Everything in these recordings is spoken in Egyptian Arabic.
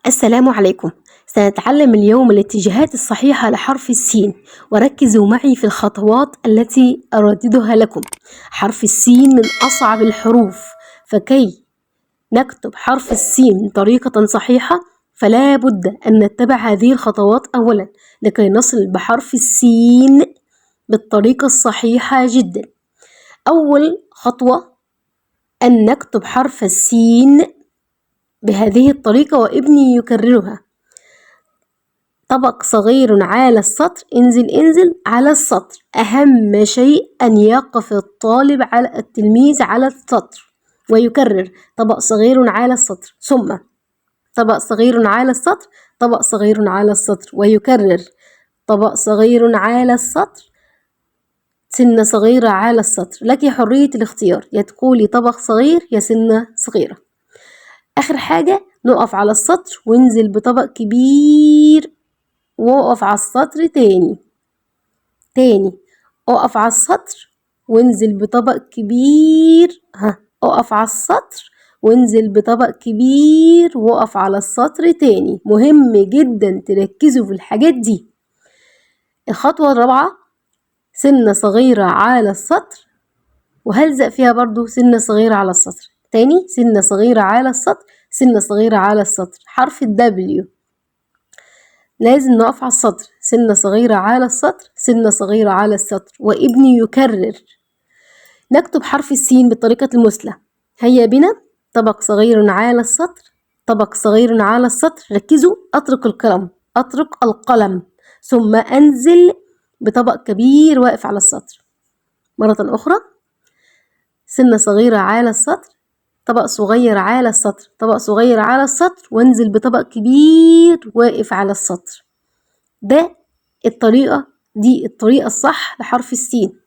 السلام عليكم. سنتعلم اليوم الاتجاهات الصحيحة لحرف السين، وركزوا معي في الخطوات التي أرددها لكم. حرف السين من أصعب الحروف، فكي نكتب حرف السين بطريقة صحيحة فلا بد أن نتبع هذه الخطوات أولا لكي نصل بحرف السين بالطريقة الصحيحة جدا. أول خطوة أن نكتب حرف السين بهذه الطريقة، وابني يكررها. طبق صغير على السطر، انزل انزل على السطر. أهم شيء أن يقف الطالب على التلميذ على السطر ويكرر طبق صغير على السطر، ثم طبق صغير على السطر، طبق صغير على السطر، ويكرر طبق صغير على السطر، سنة صغيرة على السطر. لك حرية الاختيار، يا تقولي طبق صغير يا سنة صغيرة. آخر حاجة نقف على السطر وانزل بطبق كبير، وقف على السطر تاني تاني، اقف على السطر وانزل بطبق كبير، اقف على السطر وانزل بطبق كبير، وقف على السطر تاني. مهم جدا تركزوا في الحاجات دي. الخطوة الرابعة سنة صغيرة على السطر، وهلزق فيها برضو سنة صغيرة على السطر تاني، سنة صغيرة على السطر، سنة صغيرة على السطر. حرف الدبليو لازم نقف على السطر، سنة صغيرة على السطر، سنة صغيرة على السطر، وابني يكرر. نكتب حرف السين بالطريقة المثلى. هيا بنا، طبق صغير على السطر، طبق صغير على السطر. ركزوا، أطرق القلم، أطرق القلم، ثم أنزل بطبق كبير واقف على السطر. مرة أخرى، سنة صغيرة على السطر، طبق صغير على السطر، طبق صغير على السطر، وانزل بطبق كبير واقف على السطر. ده الطريقة دي الطريقة الصح لحرف السين.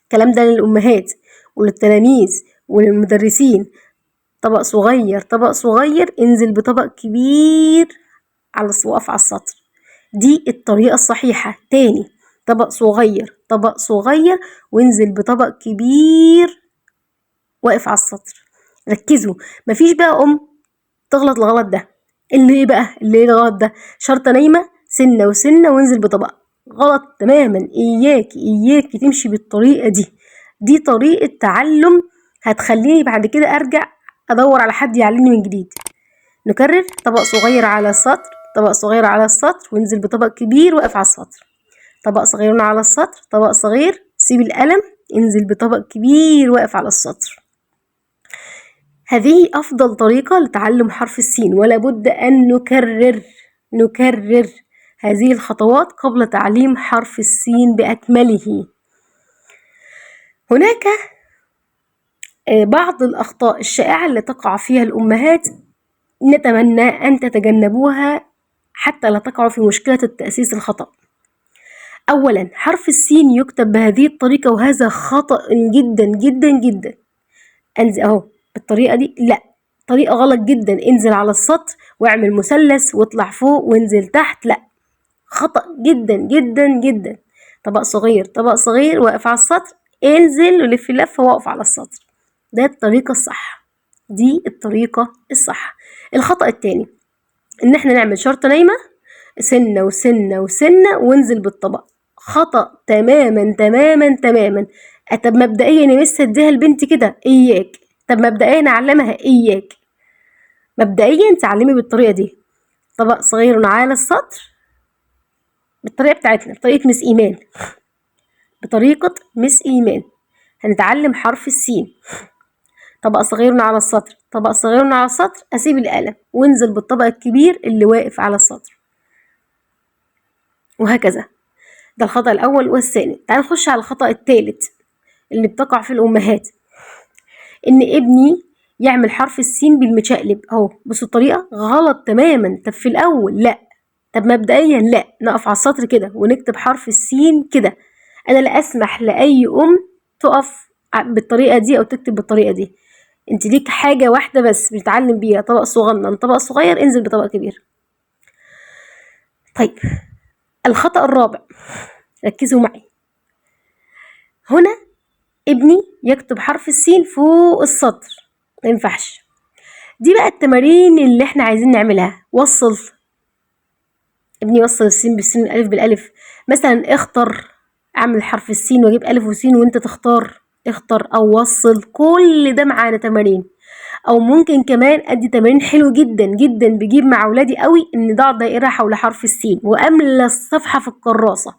الكلام ده للأمهات وللتلاميذ وللمدرسين. طبق صغير، طبق صغير، انزل بطبق كبير على واقف على السطر. دي الطريقة الصحيحة. تاني، طبق صغير، طبق صغير، وانزل بطبق كبير واقف على السطر. ركزوا، مفيش بقى أم تغلط الغلط ده. اللي ايه بقى؟ اللي ايه الغلط ده؟ شرطة نايمة، سنة وسنة، وانزل بطبق. غلط تماما. إياكي إياكي تمشي بالطريقة دي. دي طريقة تعلم هتخليني بعد كده أرجع أدور على حد يعلمني من جديد. نكرر، طبق صغير على السطر، طبق صغير على السطر، وانزل بطبق كبير واقف على السطر. طبق صغير على السطر، طبق صغير، سيب القلم، انزل بطبق كبير واقف على السطر. هذه أفضل طريقة لتعلم حرف السين، ولا بد أن نكرر هذه الخطوات قبل تعليم حرف السين بأكمله. هناك بعض الأخطاء الشائعة اللي تقع فيها الأمهات، نتمنى أن تتجنبوها حتى لا تقعوا في مشكلة التأسيس الخطأ. أولا، حرف السين يكتب بهذه الطريقة، وهذا خطأ جدا جدا جدا. أنزل أهو بالطريقة دي، لا، طريقة غلط جدا. انزل على السطر واعمل مثلث واطلع فوق وانزل تحت، لا، خطأ جدا جدا جدا. طبق صغير، طبق صغير، واقف على السطر، انزل ولف لفة واقف على السطر. ده الطريقة الصح، دي الطريقة الصح. الخطأ التاني ان احنا نعمل شرطة نايمة، سنة وسنة وسنة، وانزل بالطبق. خطأ تماما تماما تماما. طب مبدئيا يا مس اديها لبنتي كده، اياك. طب مبدئيا اعلمها، اياك. مبدئيا تعلمي بالطريقة دي، طبق صغير على السطر، بالطريقة بتاعتنا، بطريقة مس إيمان، بطريقة مس إيمان هنتعلم حرف السين. طبق صغير على السطر، طبق صغير على السطر، أسيب القلم وانزل بالطبق الكبير اللي واقف على السطر، وهكذا. ده الخطأ الأول والثاني. تعال نخش على الخطأ الثالث اللي بتقع في الأمهات، إن ابني يعمل حرف السين بالمشقلب. أهو بصوا الطريقة غلط تماما. طب في الأول لا، طب مبدئيا لا، نقف على السطر كده ونكتب حرف السين كده. أنا لا أسمح لأي أم تقف بالطريقة دي أو تكتب بالطريقة دي. انت ليك حاجة واحدة بس بتتعلم بيها، طبق صغنن، طبق صغير، انزل بطبق كبير. الخطأ الرابع، ركزوا معي. هنا ابني يكتب حرف السين فوق السطر، ما ينفعش. دي بقى التمارين اللي احنا عايزين نعملها. وصل ابني، وصل السين بالسين والالف بالالف. مثلا اختر، اعمل حرف السين واجيب الف وسين وانت تختار، اختر او وصل. كل ده معانا تمارين. او ممكن كمان ادي تمارين حلو جدا جدا بيجيب مع اولادي قوي، ان ضع دائرة حول حرف السين واملى الصفحة في الكراسة،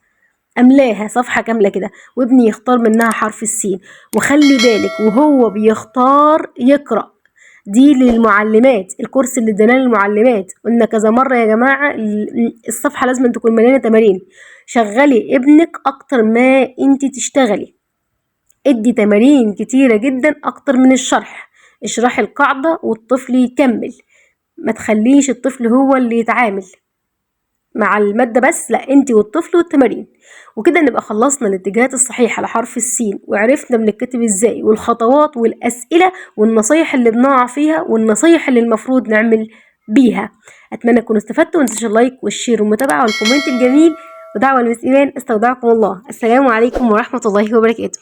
املاها صفحة كاملة كده، وابني يختار منها حرف السين. وخلي بالك وهو بيختار يقرأ. دي للمعلمات، الكورس اللي اديناه للمعلمات، قلنا كذا مرة يا جماعة الصفحة لازم تكون مليانة تمارين. شغلي ابنك اكتر ما انت تشتغلي، ادي تمارين كتيرة جدا اكتر من الشرح. اشرحي القاعدة والطفل يكمل، ما تخليش الطفل هو اللي يتعامل مع المادة بس، لا انت والطفل والتمارين. وكده نبقى خلصنا الاتجاهات الصحيحة لحرف السين، وعرفنا بنتكتب ازاي، والخطوات والأسئلة والنصايح اللي بنقع فيها والنصايح اللي المفروض نعمل بيها. أتمنى تكونوا استفدتوا، وما تنسوش ال like وال share والمتابعة وال comment الجميل، ودعوة لمس إيمان. استودعكم الله، السلام عليكم ورحمة الله وبركاته.